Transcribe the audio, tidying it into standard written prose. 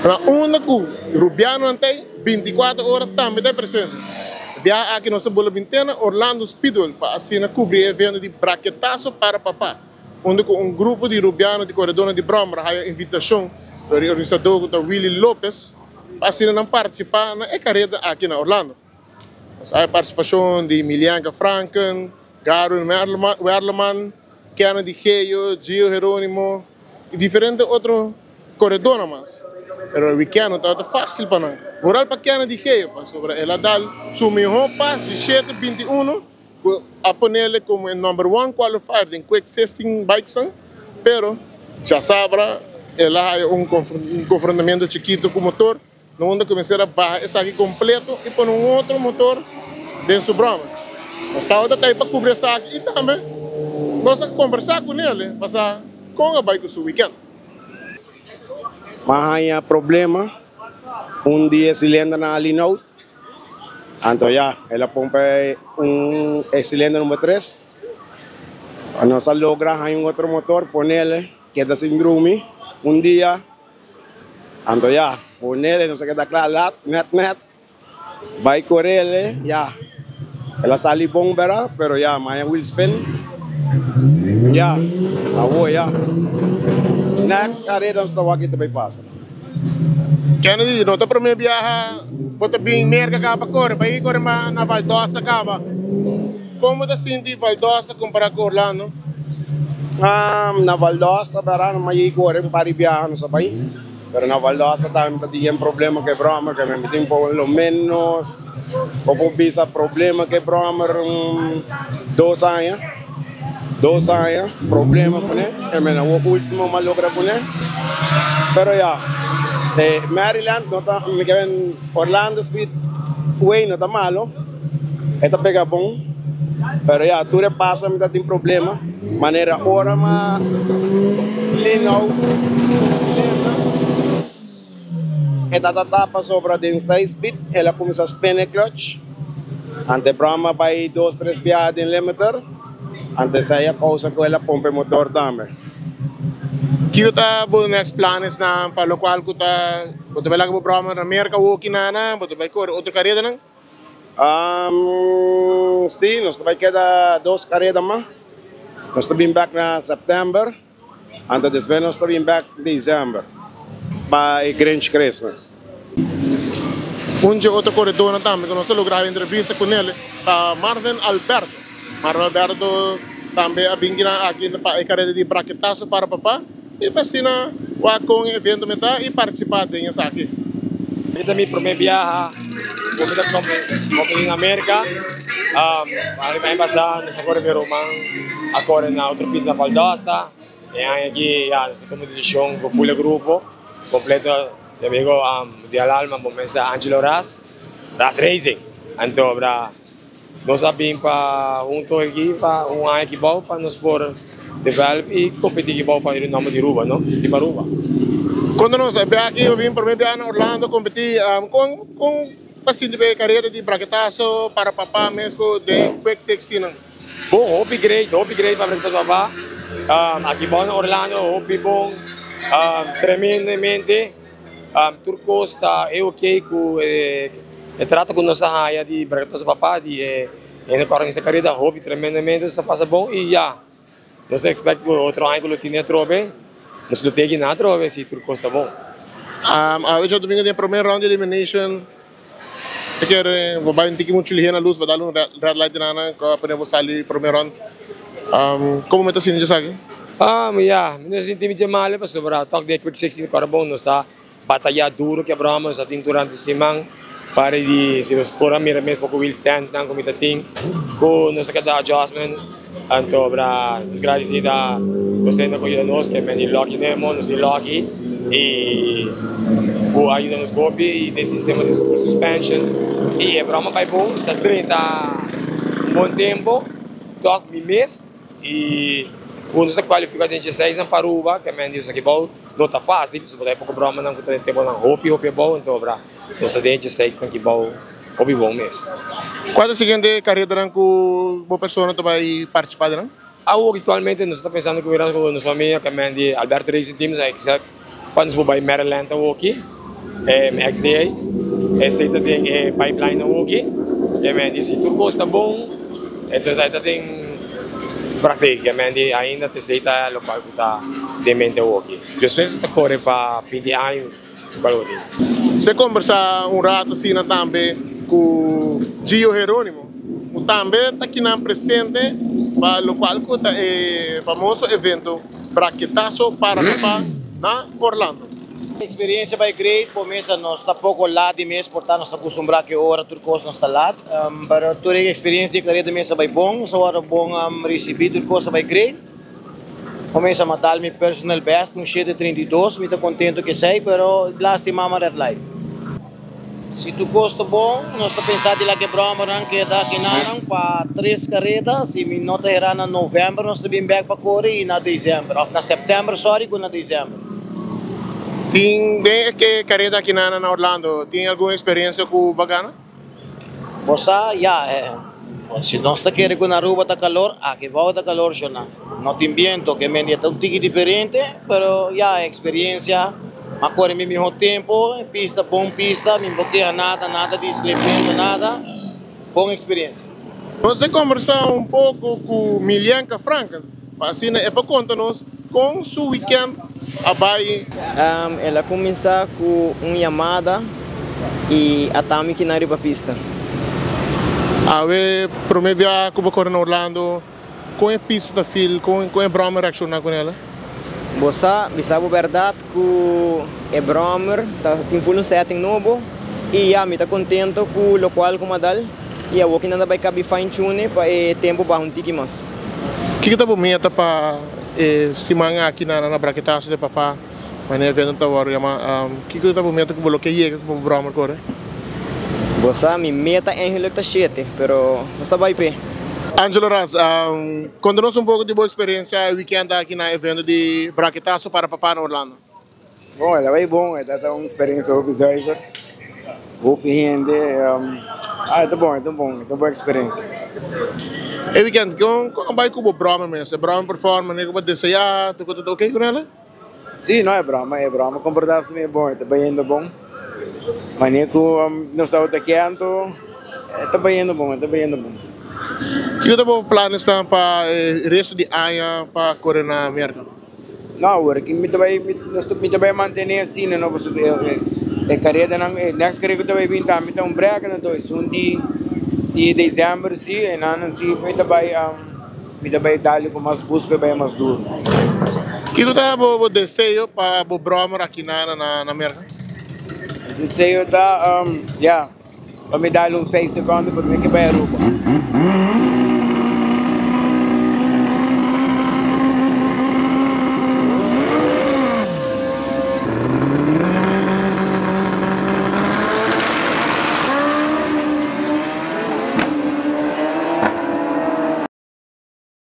Na unda ku Rubianonan ta ei, bintikuater ora tambe ta ei presente. E biaha aki nos a bula bint'é na Orlando Speedway pa asina kubri e evento di Braketazo para Papá, unda ku un grupo di Rubiano di koredónan di bròmer a haya invitashon dor e organisadó ku ta Willy Lopez pa asina nan partisipá na e kareda aki na Orlando. Nos a haya partisipashon di Milianka Franken, Garwin Werleman, Kennedy Geo, Gio Heronimo y diferente otro coredornan mas. Pero e weekend no tabata facil pa nan. Vooral pa Kennedy Geo, pasobra el a dal su miho pas di 7:21 cu a ponele como e number one qualifier den Quick 16 Bikesnan. Pero djasabra el a haya un confrontamiento chikito cu motor. Na unda ku mester a baha esaki kompleto i pone un otro motor den su broma. Nos tabata ta ei pa kubri esaki i tambe nos a kombersá ku nel pa sa kon a bai ku su wikènt. M'a haña problema un di e silendernan a linout, anto ya el a pompa un e silender number tres. Nos a logra haña un otro motor ponele keda sin drumi un dia. Anto ya, ponele nos a keda kla lat, net net, bai korele, ya, el a sali bon bera, pero ya, maña wheel spin, ya, awo ya, next kareda nos ta wak ki ta bai pasa. Kennedy, no ta prome biaha bo ta bin Merka kaba pa kore, bai kore na Valdosta kaba. Kon bo ta sinti Valdosta kompara ku Orlando? Na Valdosta bera no m'a yei kore un par di biaha nos a bai, pero na Valdosta tambe ta tin problema ku e bròmer ke mi tin por lo menos bo por bisa problema ku e bròmer un dos aña, dos aña problema kuné, e mi na ultimo m'a logra kuné, pero ya e Maryland no ta mi ke Orlando Speedway no ta malo. E ta pega bon, pero ya tur e pasa mi ta tin problema, manera ora ma clean out silender e ta ta tapa sobra den side speed el a cuminsa spin e clutch, ante broma bay dos tres biaha den limiter, ante esey a causa cu el a pompa e motor tambe. Kico ta bo next planes nan pa locual cu ta bo ta bay laga bo broma na Merca awoki nana, bo ta bay core otro caredanan? Sí, nos ta bai keda dos kareda mas. Nos ta bin bek na sèptèmber, anto despues nos ta bin bek desèmber pa e Grinch Christmas. Un dje otro koredónan tambe ku nos a logra entrevista ku nel ta Marvin Alberto. Marvin Alberto tambe a bin kinan aki pa e kareda di Braketazo para Papá i pa asina wak kon e evento mi ta i partisipá den esaki. Mi ta mi promé biaha ku mi ta kome na Merka. Aña pasá nos a kore mi ruman a kore na otro pis na Valdosta. E aña aki ya nos a tuma desishon ku ful e grupo kompleto mi amigo di al alma bo mes ta Angelo Ras, Ras Racing. Anto bra. Nos a bin pa hunto aki pa un aña aki bou pa nos por develop y competi aki bou pa e nomber di Aruba no, Team Aruba. Cuando nos a bia aki, a bin prome bia na Orlando competi, con con pa sinti pa e carera di Braketazo para Papa mes cu den Quick 16 nan? Bon, hopi great, hopi great pa Braketazo Papa. Aki bou na Orlando hopi bon, tremendamente. Tur kos ta e ok ku e trato ku nos a haya di Bragatoso Papa di e hende ku a organisa kareda hopi tremendamente nos ta pasa bon i ya nos ta expect ku otro aña ku lo tene atrobe nos lo tegi nan atrobe si tur kos ta bon. Awe djadumingu den prome round di elimination ta kere bo bai un tiki muchu lihé na lus bo dal un red light di nan ku a pone bo sali prome round komo mi ta sinti djesaki? Ya, mi no sinti mi dje malo pasobra tok den e quick 16 kòrda bon nos ta batayá duru ke broma nos ta tin durante siman pare di si nos por a mira mes poko wheel stand nan ku mi ta tin ku nos a keda adjustment anto bra nos gradisí ta nos hende ku yuda nos ke men di Lucky Nemo nos di Lucky i ku a yuda nos hopi i den sistema di suspension i e broma bai bon nos ta drenta un bon tempo tok mi mes. I ku nos ta kualifiká den djesseisnan pa Aruba, ke men di esaki bou no ta fásil, pasobra e poko bromanan ku ta den temponan hopi hopi abou, enton obra nos ta den djesseisnan ki bou hopi bon mes. Kua ta e siguiente kareranan ku bo persona ta bai partisipá den nan? Awor aktualmente nos ta pensando ku mirando ku nos famia, ke men di Alberto Racing Team, nos a eksek pa nos por bai Maryland awoki. XDA. Esei ta den e pipeline awoki. Ke men di si tur kos ta bon, entonces ta den praktijk. Ke men di ainda esei ta lokual ku ta den mente awoki. Despues nos ta kore pa fin di aña ku algo tin. Se kombersá un rato asina tambe ku Gio Heronimo, ku tambe ta kinan presente pa lokual ku ta e famoso evento Braketaso para Papá na Orlando. Experiencia bay great, por mesa nos ta poco laat di mes, por ta nos ta acostumbrá cu ora tur cos nos ta laat. Pero tur e experiencia di careda mes a bay bon, nos a worde bon ricibi, tur cos a bay great. Por mesa m'a dal mi personal best, un 7:32, mi ta contento cu esey, pero lastima m'a red light. Si tur cos ta bon, nos ta pensa di laga e brommernan keda kinanan pa tres careda. Si mi no ta hera na november nos ta bin bek pa core y na december, of na september, sorry, cu na december. Tin den e careda kinanan na Orlando, tin algun experiencia cu bo a gana? Bo sa, ya, si nos ta kere cu na Aruba ta calor, aki bou ta calor shona. No tin biento, ke men di e ta un tiki diferente, pero ya, experiencia. M'a kore mi mihó tempu, pista bon pista, mi no keha nada, nada di slepmento, nada. Bon eksperensia. Nos ta kombersá un poko ku Milianka Franken pa asina e por konta nos kon su wikènt a bai. El a kuminsá ku un yamada i a tami kinan riba pista. Awe promé bia ku bo kore na Orlando. Kon e pista ta feel? Kon e brommer reacciona con ela? Bo sa bisa bo berdad cu e brommer ta tin full un setting nobo y ya mi ta contento cu locual cu m'a dal y awor ki nan ta bay cabi fine tune pa e tempo baha un tiki mas. Kiko ta bo meta pa e siman aki na Braketazo de Papa manera evento ta wòrdu yama? Kiko ta bo meta ku bo lo ke yega ku bo bròmer kore? Bo sa mi meta eigenlijk ta shete, pero nos ta bai p'e. Angelo Ras, konta nos un poko di bo eksperensia e wikènt aki na evento di Braketazo para Papa na Orlando. Bon, el a bai bon, e ta un eksperensia hopi zuiver, hopi hende, ah e ta bon, e ta bon, e ta un bon eksperensia. E wikènt, kon a bai ku bo bròmer mes? E bròmer performa manera ku bo a deseá? Tur kos ta oke ku nela? Sí, no e broma, e broma komportá su mes bon, e ta bayendo bon. Manera ku nos tabata ke anto, e ta bayendo bon, e ta bayendo bon. Kiko ta bo planesnan pa e resto di aña pa kore na Merka? No, awor ki mi ta bai, mi ta bai mantené asina, no, pasobra e karedanan, e next kareda ku ta bai bin tambe ta un brèk, anto esun di di desèmber si, e nan si mi ta bai. Mi ta bai dal ku mas bus pa e bai mas duru. Kiko ta bo deseo pa bo bròmer aki na na Merka? Mi deseo ta, ya, pa mi dal un seis sekondo pa mi ke bai Aruba.